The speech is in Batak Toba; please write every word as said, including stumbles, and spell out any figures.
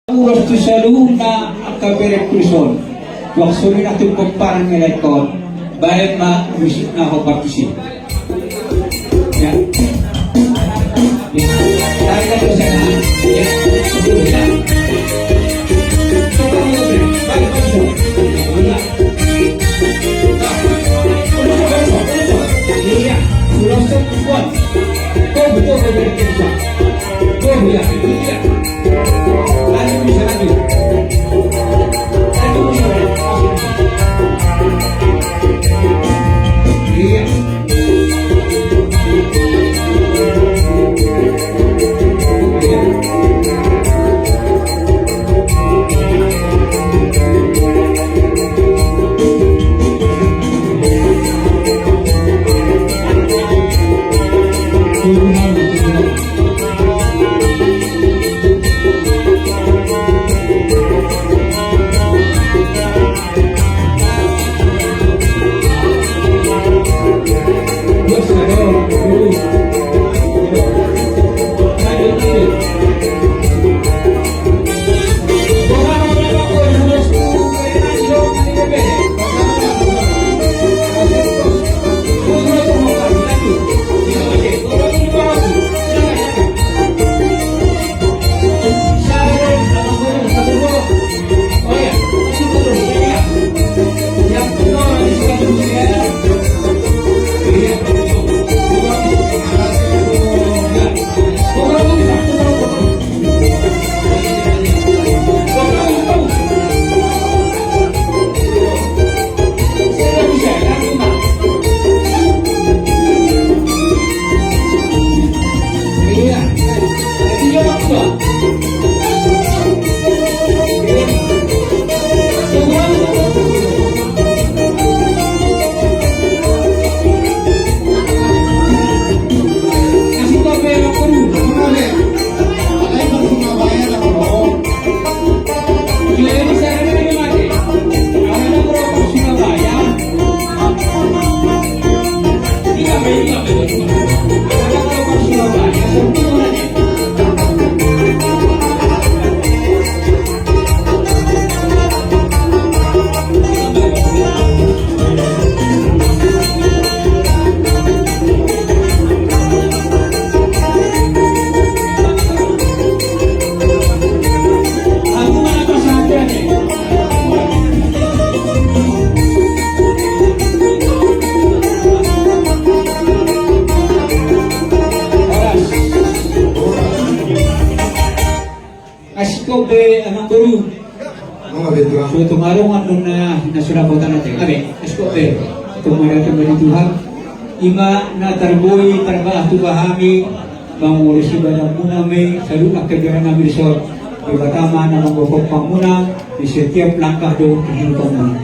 Ulos tu saluhutna angka bere Kruson. Tuak sori na tu pomparan ni lae on. Baen ma musik na ho partisi. Ya. Ya. Tarik ke sana. Ya. Betul, ya. Coba, Bang, tarik ke sana. Ya. Iya, sudah sempat. Kau betul, kau betul. Kau bilang, iya. Lagi bisa lagi. Lagi bisa lagi. Iya. Asi tope, amangboru. Molo be, Tuan. So tung adong annon na, na so dapotan ate. Abe, asi tope. Tung adong, tung adong, Tuhan. Ima na tarboi, tarbahen tu hami, mangurus ibadah muna me, saluhut angka biara nami dison. Debata ma na manggokhon hamuna, di setiap langkah dohot kehidupan muna.